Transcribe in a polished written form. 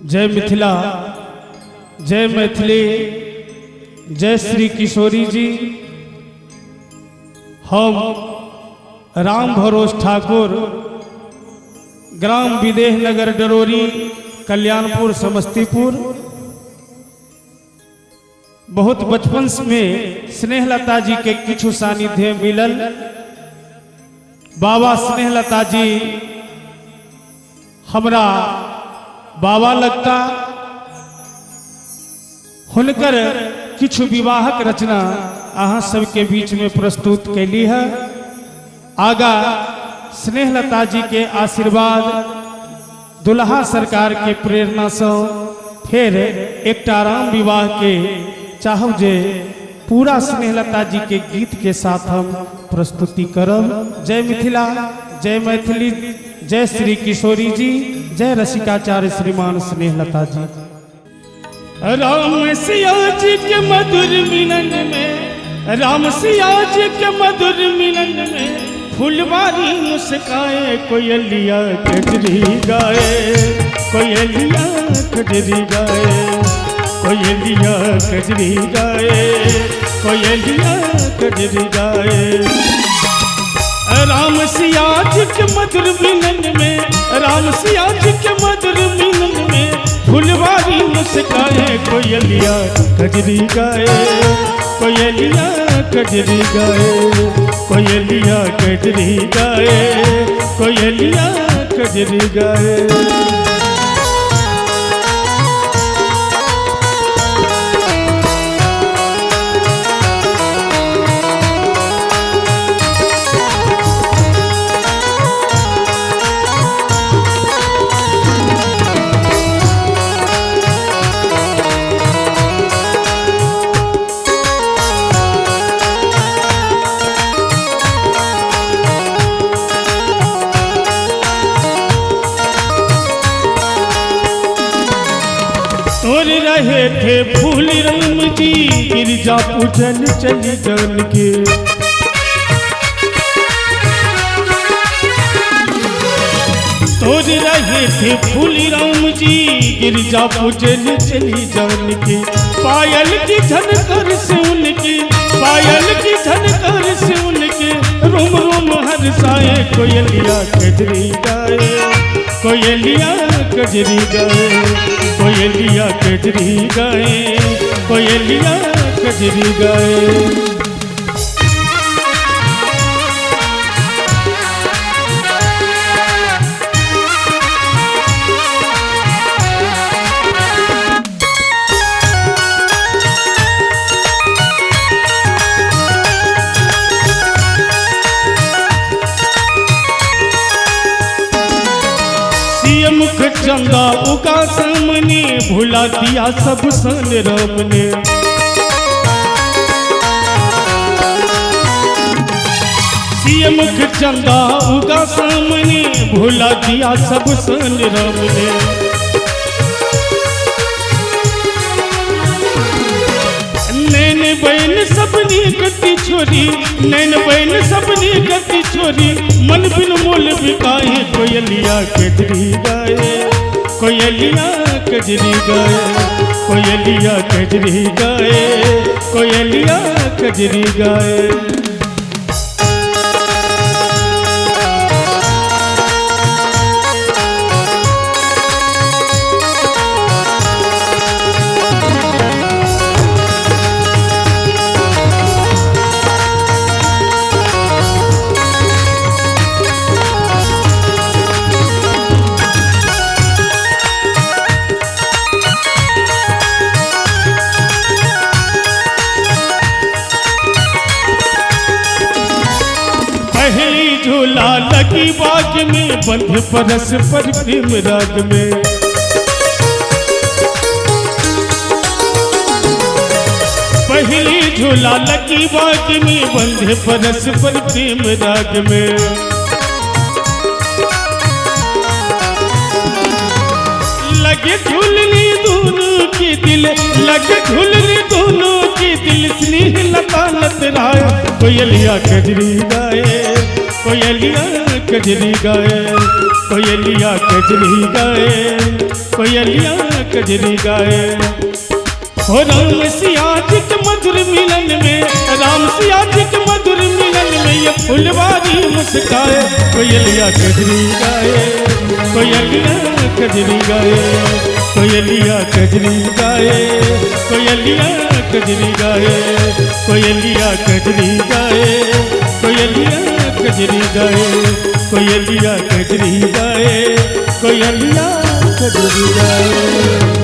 जय मिथिला, जय मैथिली, जय श्री किशोरी जी। हम राम भरोस ठाकुर, ग्राम विदेह नगर डरोरी, कल्याणपुर, समस्तीपुर। बहुत बचपन में स्नेहलता जी के किछु सानिध्य मिलल। बाबा स्नेहलता जी हमरा बाबा लगता। हुनकर किछु विवाहक रचना अहाँ सबके बीच में प्रस्तुत कैली है। आगा स्नेहलता जी के आशीर्वाद, दुल्हा सरकार के प्रेरणा से फिर एकटा राम विवाह के चाहब जे पूरा स्नेहलता जी के गीत के साथ हम प्रस्तुति करब। जय मिथिला, जय मैथिली, जय श्री किशोरी जी, जय रसिकाचार्य श्रीमान स्नेहलता जी। राम सिया जी के मधुर मिलन में, राम सिया जी के मधुर मिलन में फुलवारी मुस्काए, कोयलिया कजरी गाए, कोयलिया कजरी गाए, कोयलिया कजरी गाए, कोयलिया कजरी गाए। राम सिया जी के मधुर मिलन में, राम सिया जी के मधुर मिलन में फुलवारी मुस्काए, कोयलिया कजरी गाए, कोयलिया कजरी गाए, कोयलिया कजरी गाए, कोयलिया कजरी गाए। तोड़ रहे थे फूल राम जी, गिरजा पूजन चली जान के। तोड़ रहे थे फूल राम जी, गिरजा पूजन चली जान के। पायल की झनकर से उनकी, पायल की झनकर से उनके रोम रोम हरसाए, कोयलिया कजरी गाए, कोयलिया कजरी गाए, कोयलिया कजरी गाए, कोयलिया कजरी गाए। मुख चंदा उगा सामने, भुला दिया सब सन राम ने। सिय मुख चंदा उगा सामने, भुला दिया सब सन राम ने। नैन बैन सबनी गति छोरी, नैन बैन सबनी गति छोरी, मन बिन मोल बिकाए, कोयलिया कजरी गाए, कोयलिया कजरी गाए, कोयलिया कजरी गाए, कोयलिया कजरी गाए। पहली झूला लगी बाग में, बंध परस पर प्रेम राग में। पहली झूला लगी बाग में, बंध परस पर प्रेम राग में। लगे झूलनी दोनों के दिल, लगे झूलनी दोनों के दिल, स्नेह लता लत राय, कोयलिया कजरी गाए, कोयलिया कजरी गाए, कोयलिया कजरी गाए, कोयलिया कजरी गाए। हो राम सिया जी के मधुर मिलन में, राम सिया जी के मधुर मिलन में ये फुलवारी मुस्काए, कोयलिया कजरी गाए, कोयलिया कजरी गाए, कोयलिया कजरी गाए, कोयलिया कजरी गाए, कोयलिया कजरी गाए, कोयलिया कजरी गाए, कोयलिया कजरी गाए, कोयलिया कजरी गाए।